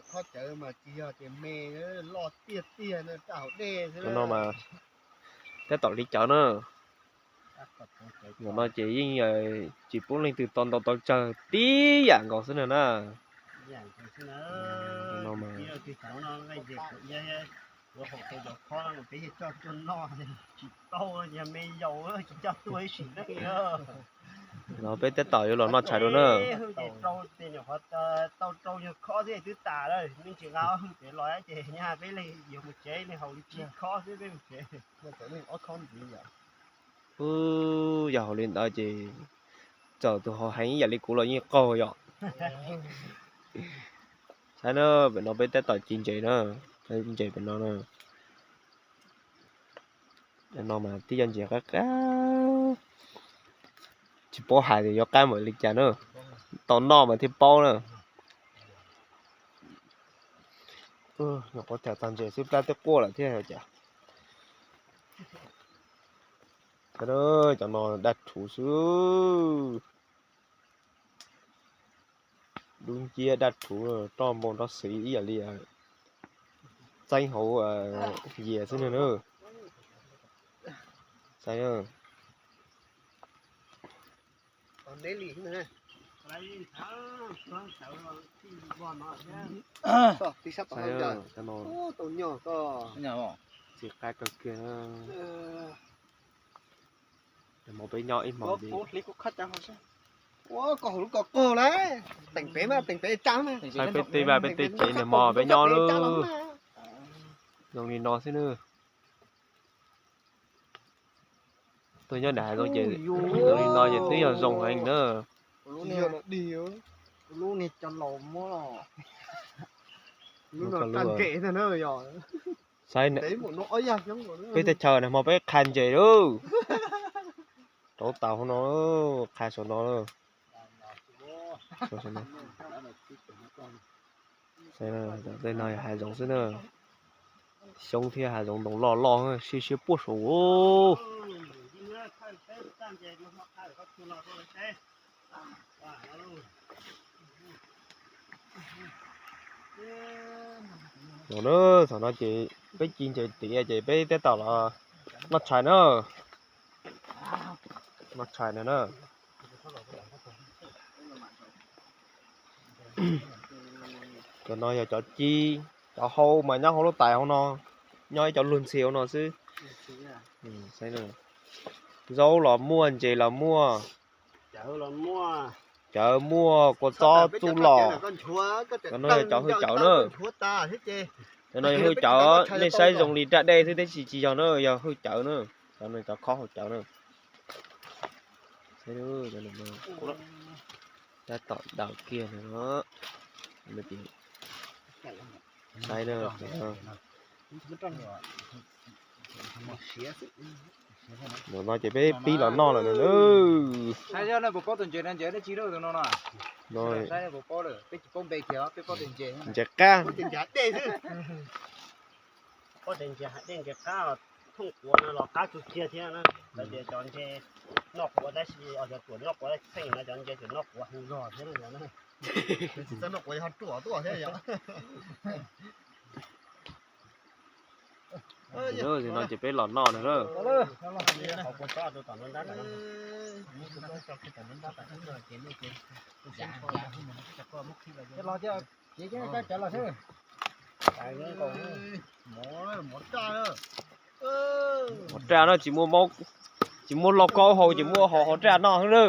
Khob cawv mas tsis yog tias me, loj tiag tiag no, raj hauv dej xwb no mas. Tab tom li cawv na. Zaum no ces yeej tsis pub leej twg tau ntau tau tsawg, tib yam nkaus xwb no na. Tsis tau, yog me yaus tsis coj tuaj ib sim neej. No peb tab tom yuav los noj tshais dua na. Tau rau nyuag khob thiab twb tas lawm, me ntsis nqa ob hwj pem los ces nyaj peb leeg yuav mus tsev, leej haus li tsib khob xwb peb mus tsev. Ub, yog hauv li ntawd ces txawm tus haus heev ib yam li kuv los yeej qaug yom. Saib na, pem no peb tab tom ci ntses na, ci ntses pem no na. No mas tib co ntses qab qab, tsis paub hais tias yuav qab npaum li cas na, tau noj mas thiaj paub na. Nyuam qhuav tham txog ntses xwb plab twb quaj lawm thiab cas. Cov no daj rhuv xwb. Dub nciab daj rhuv, roj npoo roj xiv ib yam li txeeb hauv yias xwb na. Saib, txiv qab kawg kiag na. Mus peb nyob ib hmos. Saib peb tej vaj peb tej tsev niag hmo peb nyob lub zoo li no xwb na. Tuaj nyob nram hav zoov ces zoo li no ces twb yog zoo heev na. Lub niag cov laus muab los, lub no raj ntses ntag na yog. Saib peb tej chaw nag hmo peb qha ntses lauj. Rauv taws hauv no, qha saum no. Tej no yog hav zoov xwb na. Xyoob thiab hav zoov ntoo loj loj siab siab puag saud. Thaum no ces peb ci ntses tiav ces peb tab tom los noj tshais na. Noj tshais no na. Cov no yog cov ci, cov hau mas nyob hauv lub tais hauv no, nyob ib cov luag ntxhi hauv no xwb. Zaub los muaj, ntses los muaj, cawv muaj, kua txob txuj lom. Cov no yog cov hwj cawv na. Cov no yog hwj cawv, nej saib zoo li raj dej xwb tab sis tsis yog na, yog hwj cawv na. Cov no cov khob hauv cawv na. Tab tom daus kiag no. Saib na. Zaum no ces peb pib los noj lawm na. Ntses qab. Pob tes ntses hav dej ntses qab, thooj quav no los qab tsuj kiag thiab na. Lawv tias cov ntses noj quav tab sis, cov tuam noj quav txheej no cov ntses tuam noj quav heev zog thiab no. Tsis txawj noj quav ho ruam tuaj thiab yom. No ces peb los noj na. Hauv raj no tsis muaj, tsis muaj lauj kaub haus, ces muaj haus hauv raj noj xwb na.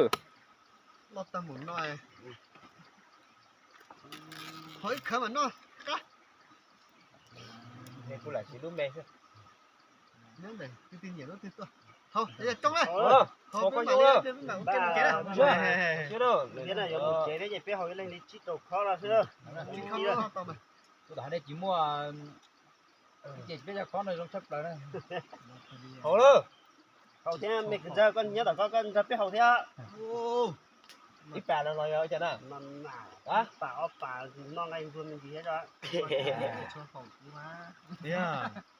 Thiab na, yuav mus tsev thiab ces peb haus ib leeg li tsib rau khob no xwb. Tus tom hav dej tsis muaj, ces peb cov khob no zoo tshaj plaws na. Haus lawm. Haus thiab, me kwv ntxawg, koj nyob tom koj, koj nrog peb haus thiab. Ib pas los yog cas na? Pas ob pas, noj nqaij ntxuag me ntsis thiab.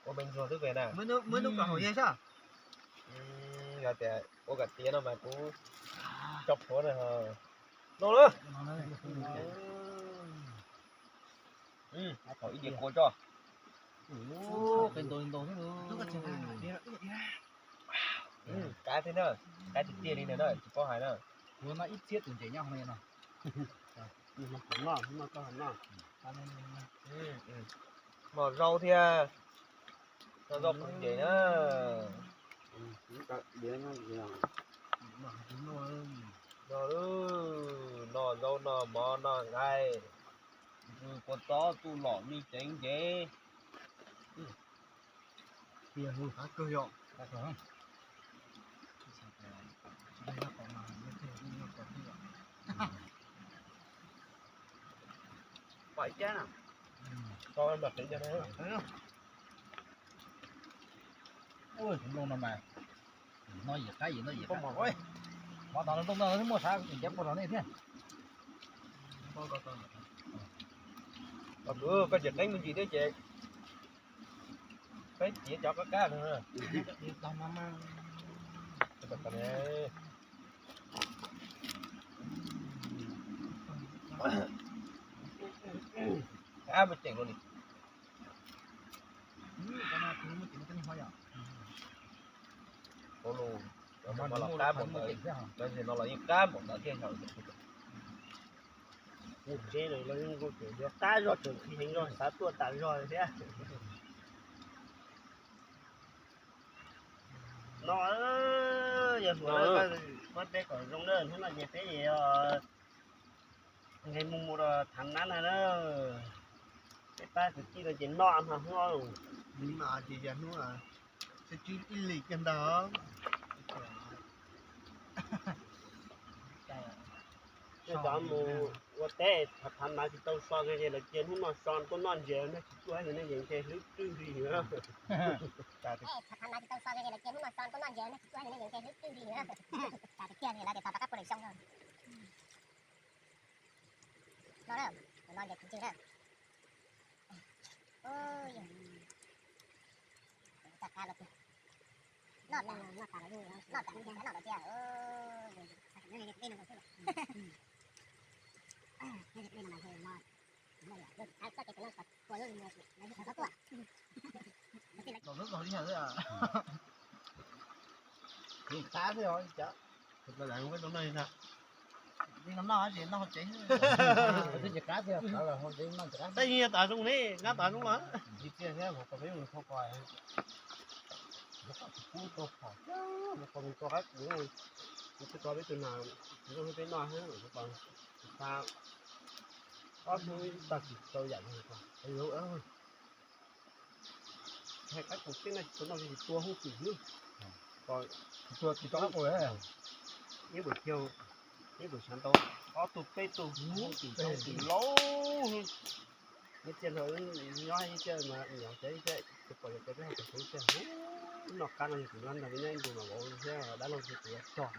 Ua me ntxuag twb pem na. Yog tias ua kom tiav no mas kuv tso plhuav na. No lawm. Thaum ib ce kua tso. Qe ntau ntau thiab. Kab thiab na, kab tiag tiag li ntawd na, tsis paub hais na. Kuv no ib txhiab tus ntses nyob hauv no no. Noj zaub thiab, noj zaub qhov ntses na. Noj zaub noj mov noj nqaij, ntws kua txob tuj lom li tsev ntsev. Pom ib cab na. Ua tus nplooj no mas no yim qab yim no yim qab. Mov tas los nplooj no twb muaj sav cab puag los nej thiab. Koj tsis qeeb me ntsis thiab ces peb txiav cov qab qab no. Qab me ceem no li. Ua los qab npaum ntawd, no los yeej qab npaum ntawd thiab. Mus tsev lawm los yeej yuav qab zog tseem khi heev zog xav tuaj tas zog thiab. No yog hluas muab peb kom zoo na, hnub no ces peb nqis mus mus rau thav nab na na. Peb pab kwv tij no ces noj hmo hnub no ces yog hnub thib tsib ib hlis kiag ntag. Cov mus ua teb thav nab tsis tau so kiag ces lawv cia hnub no so tuaj noj ntses, nej tsis tuaj nej yeej nce hlwb twg li. Thav nab tsis tau so kiag ces lawv cia hnub no so tuaj noj ntses, nej tsis tuaj nej yeej nce hlwb twg li. Tiag tiag li lawv tias tos rov qab puag lwm xyoo no. No na, no ntses kuv ncig na. Ub, yog tag qab los tiag. Noj tas, noj tas los yeej noj tas, noj tas tiag. Los lub zog li yog xwb. Qab xwb os, ib cov. Li no noj ces noj hauv tsev. Twb tsis qab tiag, qab los hauv tsev noj tsis qab. Tab sis yog tas zoo ne, qab tas zoo mas. Tsis tiag thiab, kuv peb mus thauj ko, kuv pub tau phom, kuv mus tau qab kuv, kuv twb tso peb tus nas zoo peb noj thiab, kuv tau ob hnub tag kis tau yam li ko. Hais qab kaum teb no tsis tau noj, tsis tua hoob twm xwb. Tua tsis tau qab kaum. Ib puas caug, ib puas sawv ntau, ob tug peb tug hoob twm, hoob twm laub. Ib txhia nyob ib txhia mas nyuam cov ib txhia tus pom yuav cov peb hauv tsev ib txhia, noj qab no yog kuv nyob nrog neb ntu mas vauv thiab dab laug thiab kuv yuav txog.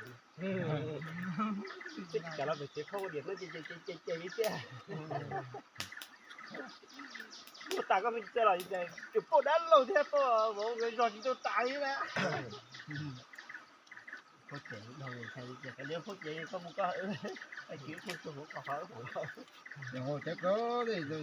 Twb tsis kam los pem tsev khaub ua diam no ces ces ces ces ib txhia. Muaj tas koj me txia los tseem pauj dab laug thiab pauj vauv zog tsis tau tas li na. Pauj ces dhau ntshai li ces liab pauj ces koj mus koj, tsis pauj tsuag hauv koj qhov. Cov ko, cov lub zos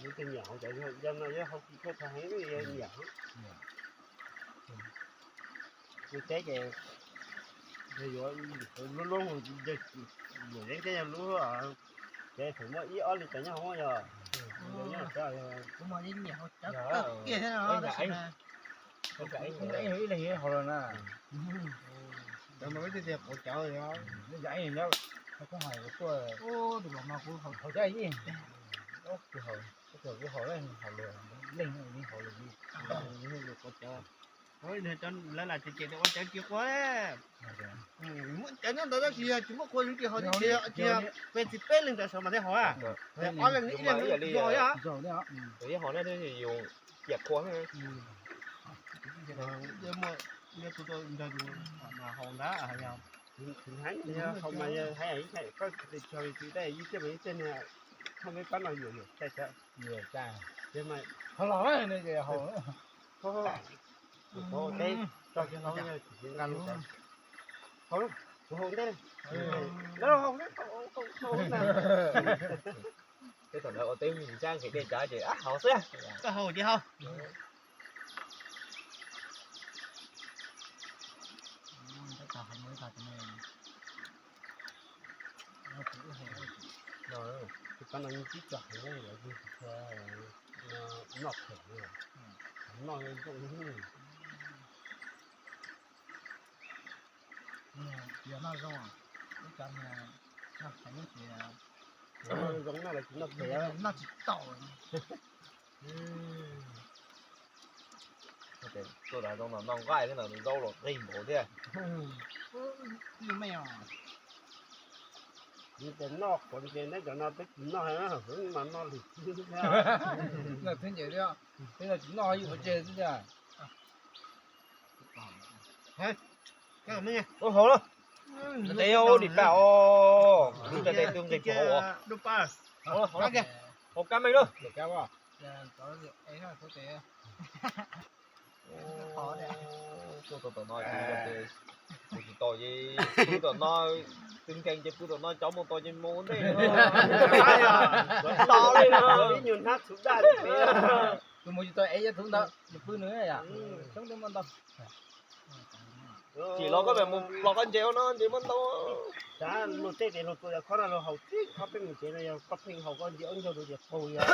kuv tias nyiam hauv cov yog no yog hauv kis thaj heev nyiam. Kuv teb ces yuav lub lub luam yeeb teb yog lub ces thaum muaj ib ob li cov nyob hauv yog. Kuv mas yeej nyiam hauv cov kawg kiag thiab no. Ib leeg hauv los na. Cov no ib txhia tias quav cawv, ib yam nyob, koj hais kuv tuaj, tus los no kuv hauv cawv ib, kuv hauv, kuv hauv lawm, hauv lawm, leej hauv lawm, quav cawv. Lawv lam ces ces tias ua cawv ci quav. Muaj cawv nyob ntawd tab sis yog tsis muaj quav ces hauv tsis yog, peb tsis peb leeg ntawd sawv mas thiaj hauv a. Ob leeg ib leeg zog thiab. Yog hauv na, yus ciam qhua na. Muaj tus nrog yus hauv ntag. Hauv mas hais ib txhia koj tsis tshua li tsis dai ib txhia mas ib txhia hauv peb pab no yuam yuam cai cai. Qhov los no ces hauv. Hauv teb tso kiag hauv, hauv. Kuv haus ntej. Thaum ntawd ua teb me ntsis ntsab nqhis dej tsav ces haus xwb. Koj haus ces haus. Tus kab no yeej tib txoj heev, noj phem, noj zoo. Yog noj zoo, ib cov niag noj phem ces zoo na, lawv tsis noj phem, noj tsis tau. Tuaj tas zoo no noj nqaij thiab, noj zaub los qig npaum thiab. Noj qhuav ces neb cov no peb tsis noj, mas noj lwm thiab. Noj thiab ces thiab, peb no tsis noj ib qhov tseg xwb tiag. Ua haus na, tes ua dim pam os, tus tes tus nqis puag hauv os. Haus kab meej lawm. Tuaj tom no ces, tus tsis tau ces pw tom no, tus nkees ces pw tom no, cov mus tau ces mus ua ntej. Ib nyuag hnab txhuv daj li pem. Tus mus tsis tau ev cov txhuv ntawd, nws pw nws yom. Xyoob twb muaj ntau. Tsim los koj mam mus plos koj ntses ua no ntses muaj ntau. Xav luag tej ces luag tua yog khob no luag haus tib khob peb mus tsev no, yog koj pheej haus koj ntses ob ncaug rau ces qaug yog.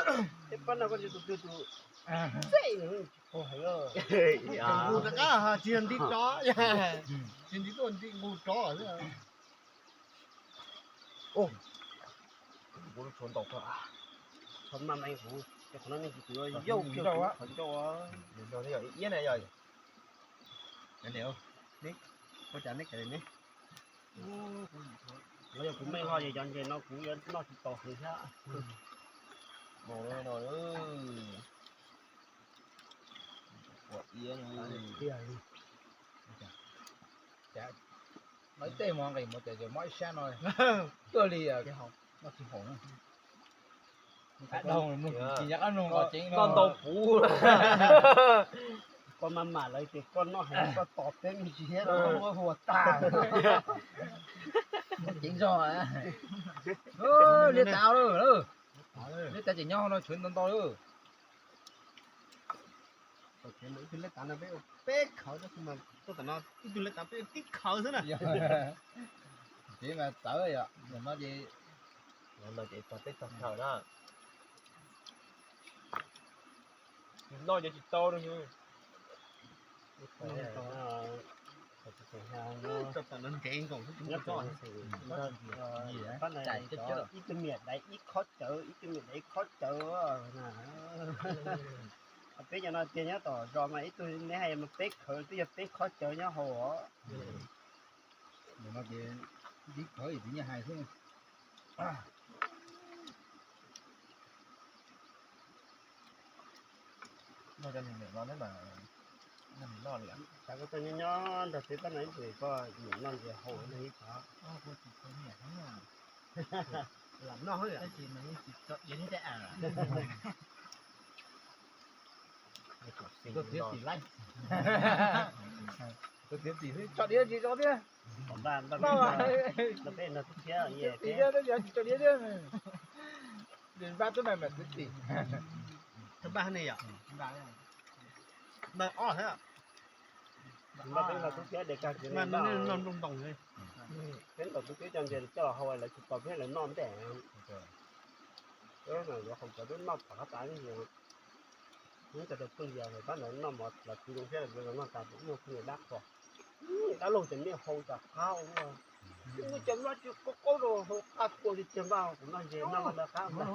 Tej pab no koj ntses tus twg tus txej nws tsis qaug heev. Nqus rov qab tsis yog nti rov, tsis nti tuaj nti nqus rov xwb. Kuv lub tshuav ntau kawg. Tshuav mas mas kuv, ces qhov no nej kuv tus yauj kiag kuv qhov ncauj. Iab na yog, ua cas neb kawm li ne? Los yog kuv meej hlo ces cov ntses no kuv yuav noj tsis tau heev thiab. Ua iab no. Ib tej hmo nqis mus ces mob ib sab no, tuaj li noj tsis haum. Koj ntau puv. Koj maj mam lawv ces koj noj heev koj tos peb me ntsis thiab muab huas tag. Ceev zog. Liab tas lawm. Liab tas ces nyob no tshuav ntau ntau lawm. Ib tug liab tas no peb ua peb khawv, tab sis mas tuaj tom no ib tug liab tas peb ua tib khawv xwb na. Ces mas txawv yom, no ces, no ces txog teb txog chaw na. Noj ces tsis tau no. Txog tom no nkev nkaus xwb. Ib tug miam daiv ib khob cawv, ib tug miam daiv ib khob cawv. Peb cov no tiag nyob tom zos mas ib tug neb hais mas peb khawv twb yog peb khob cawv nyob hauv os. Ntawm no ces ib khawv tsis nyiaj hais xwb. Noj cov niam no neb mas noj li. Xav koj tuaj nyob nyob nrog peb pab no ib ntsis koj niam noj ntses haus no ib tsam. Lam noj tab sis mas yeej tsis tso diav thiab. Tuaj txiav txim laij. Tuaj txiav txim tso diav tsis tso thiab. Npaj npaj, peb nrog tub thiab, txiav txim thiab tab sis tsis tso diav thiab. Npaj tub na mas txiav txim. Npaj ne yom. Npaj ob thiab. Npaj peb nrog tub thiab de kag txiav npaj. Peb nrog tub thiab cov ntses coj los hau lawv tsis tau peb lawv noj ntej. Yuav haus cov twb noj pom qab tas ntsis. Nws cov tus phooj ywg pab ntawd noj mov los tsis zoo siab, lawv noj tas muaj phooj ywg dab qhuas. Dab laug ces nej haus tas qab ua luaj. Muaj cov nplob tsis qaub qaub rau hauv qab kua tiag tiag npaj kuv noj ntses noj dab qab ntag.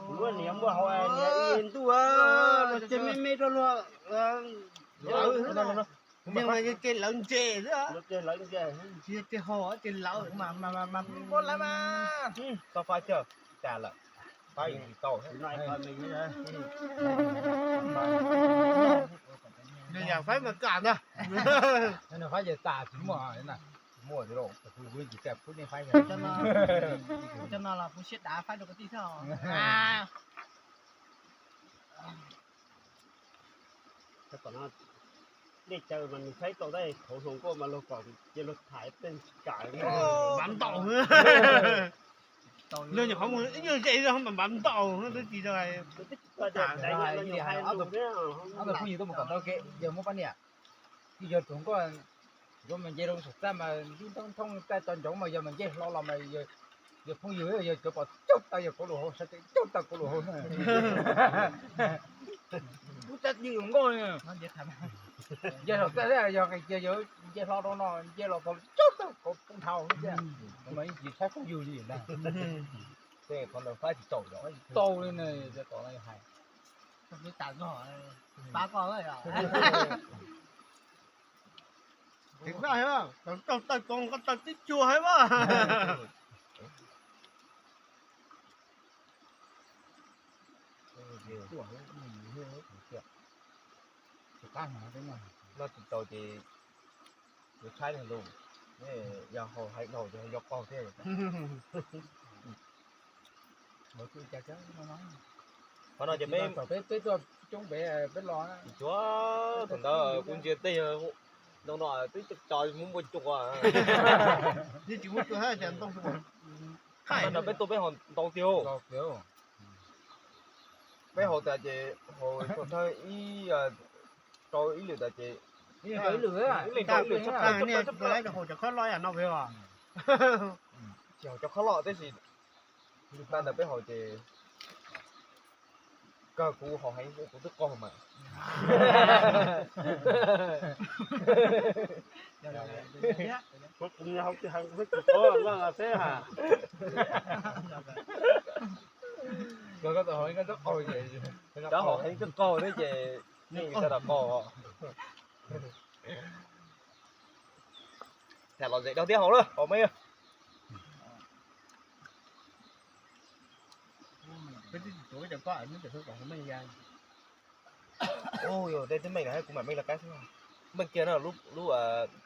Kuv muab niam muaj hauv niam ib ntuj los ces me me rau luag. Ces lawv ntses xwb. Ces lawv ntses. Tsis yog ces haus ces lawv mas mas mas muab lawv mas. Tau faib thiab, tas lawm. Faib tsis tau. Nws yam faib mas kam ntag. Nws faib ces tas tsis muaj na. Tsis muaj ces kuv tsis kam pub nej faib. Cov no los kuv siab dav faib rau kwv tij thiab os. dej caw mas nws saib tau tab sis qhov hluas nkauj mas luag kom ces luag tham tej tsis kam. Npav ntaus. Luag nyuam qhuav mus ib nyuag ze zog mas npav ntaus twb tsis zoo. Ob tug phooj ywg tuaj mus kom tau kev yog muab pab niam, yog tus hluas nkauj yuav mas nce rau saum txaj mas ntsib thoob thoob txaj tso ntsoov mas yog mas nce hlo los mas yog phooj ywg yog cov pom cauj taw yog kauv lus hauv, sawv tsees cauj taw kauv lus hauv. Ub, txaj twb zoo nkauj li. Nce saum txaj thiab yog qis kiag yog nce hlo rau no nce los txog cauj taw kauv poob dhau thiab. Mas yeej tsis saib phooj ywg li ntag. Tej qhov ntawd faib tsis tau, tsis tau li ne, tom no hais. Pab koj. Tsis tau taw kauv nqo taw tib cuag hais mas. Noj tsis tau ces yuav tshaib lug, yog haus heev dhau ces yog qaug thiab. Qhov no ces peb, peb tuaj coob pem peb los. Thaum ntawd kuv ntsia tej ntoo no twb tso muab muaj cua. Yeej tsis muaj cua hab, cas ntoo thaij no peb tuaj peb haus ntau tiag. Peb haus tas ces haus txog thawj ib, rau ib lwm tas ces ib lwm, ib lwm, haus cov khob loj no pem os. Tsis haus cov khob loj tab sis lwm tas ntawd peb haus ces kawg kuv haus heev kuv twb qaug mas. Kuv haus tsis heev kuv twb tsis qaug, koj xwb has. Cov haus heev twb qaug thiab ces yeej tsis tau qaug. Tham lom zem dog thiab haus lawm os me. Tej twb meej lawm, kuv mam meej lawv qab xwb. Meej kiag no lub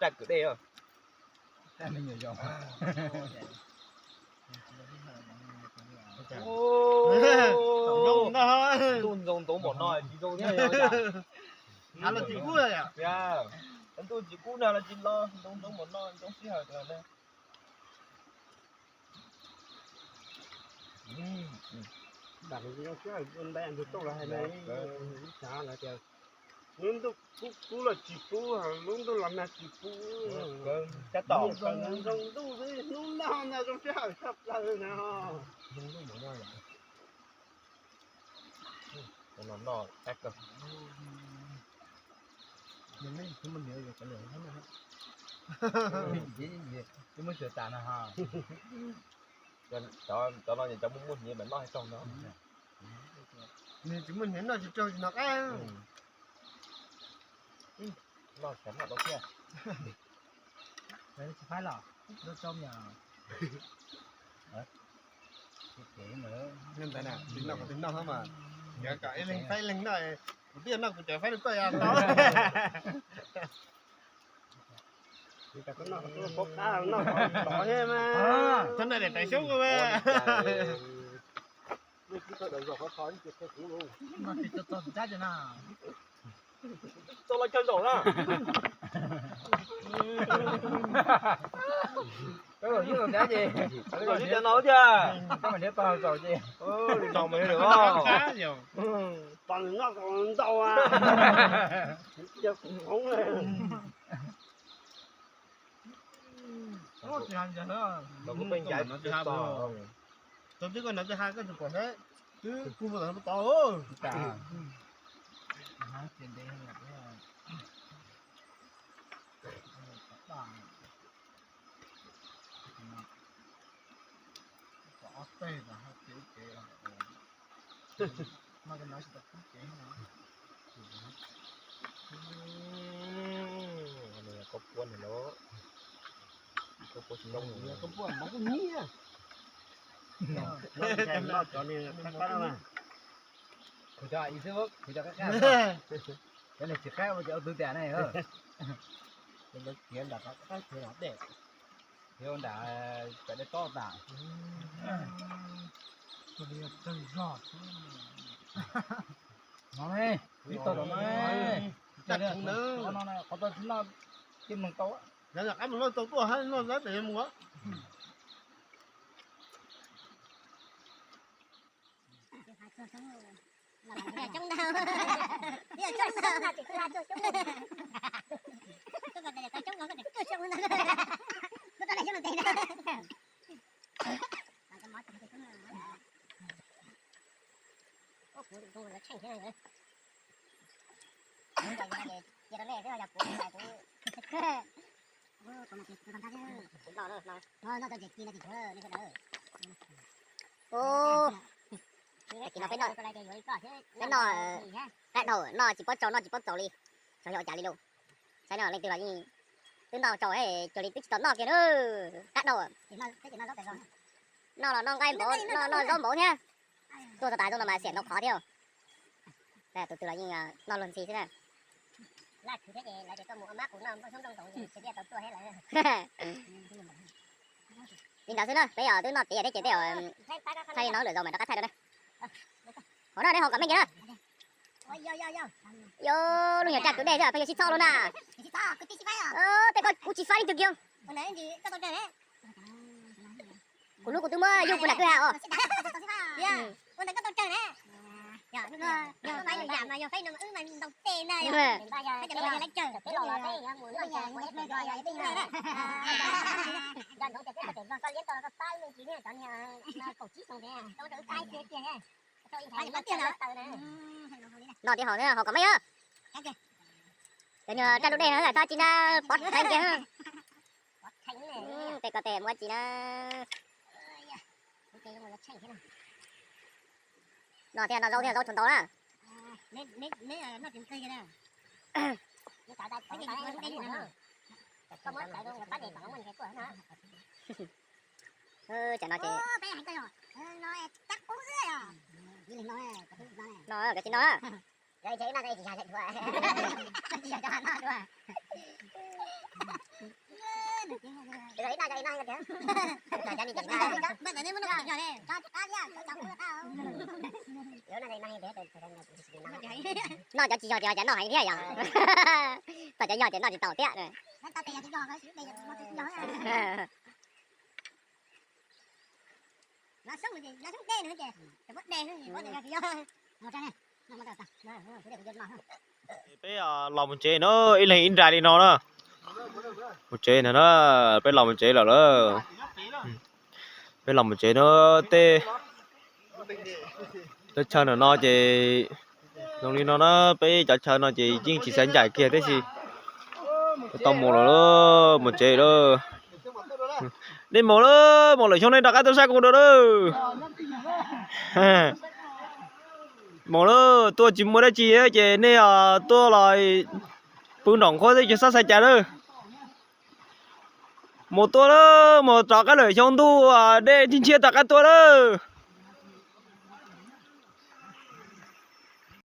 raj kwm dej. Ntuj ntoo ntoo npaum no tsis zoo thiab. Ntuj tsis kub nag los tsis los, ntoo ntoo npaum no ntoo sij hawm. Ntawd tus toj los hais lawv, lub tsav lawv tias lub ntuj kub kub los tsis kub, lub ntuj los nag tsis kub. Tab tom zoo ntuj xwb, hnub no na zoo sij hawm tshaj plaws na. Noj tag kawg. Twb muaj hniav tas no. Cov no cov muaj muaj hniav mas noj hais tau no. Nws tsis muaj hniav noj tsis raug tsis hnov qab. Noj sov noj tau thiab. Tsis faib los, lub tsob me. Ntawd na, tsis noj kuv twb noj mas. Yog kom ib leeg faib ib leeg noj, kuv twb yog noj kuv cov faib rau koj yog tau. Tov qab noj tov thiab mas. Txhob noj daim tawv xyoob ko mas. Txog los chaw zaum na. Ib tag no thiab. Zaum mas li lawm. Tos nws noj kom ntau a. Tau twb koj nov twb ha koj tsis pom thiab, twb kuv mus tom no tod. Koj puab nws los, koj puab tsis nyob, koj puab mov kuj nyiab. Kuv cov ib xwb, kuv cov qab qab, cov niag tsis qab ua cov ua tw tas ne. Khiav nram qab khiav nram dej, khiav nram cov dej tob tas. No ne, ib tog no ne. Qhov no, qhov no, qab mus loj tau tuaj hab noj lawm pem mus. Peb noj, qab dhau, noj tsis paub tsau noj tsis paub txaus li, xyov yog ua cas li lauj. Saib no leej twg los yeej twb noj tsau, cuag li twb tsis tau noj kiag na. Qab dhau, noj los noj nqaij npaum, noj zaub npaum thiab. Tuaj txog tas zoo no mas xiam ntau qhov thiab. Tus twg los yeej noj luag ntxhi xwb na. Li ntawd xwb na, peb yog twb noj tiav thiab ces tej zaum thaij li no lwm zaus mam rov qab thaij rau na. Hauv no nej hauv comment kiag na. Yog lub nyuag raj kwv dej xwb pheej yuav sib txhob luaj na. Tej ko kuv tsis faib leej twg kiag. Kuv hnub kuv twb muab yug puag nram kwj ha os. Noj tib haus thiab haus kom meej. Cov nyuag raj lub dej no txhob tsis na, pov theej kiag. Tej ko tes muab tsis na. Noj thiab noj zaub thiab zaub tsuas ntau na. Cov no ces, no cov tsis no. Noj cov tsis yog ces ho cas noj heev thiab yog. Tau cov yog ces noj tsis tau thiab. Peb los mus tsev no ib leeg ib nra li no na. Mus tsev no na, peb los mus tsev lawm lauj. Peb los mus tsev no, tej, tej chaw ntawm no ces zoo li no na, peb cov chaw no ces yeej tsis xav ncaim kiag tib si. Tau mus lawm, mus tsev lawm. Nej mus lawm, mus lawm xyoo nej rov qab tuaj saib kuv dua lawm. Mus lawm, tuaj tsis muaj dab tsi ces nej tuaj los pw nraum qhuab xwb tsis txhob xav cas lawm. Mus tuaj lawm, mus rov qab lawm xyoo ntuj dej ntshiab ntshiab rov qab tuaj lawm.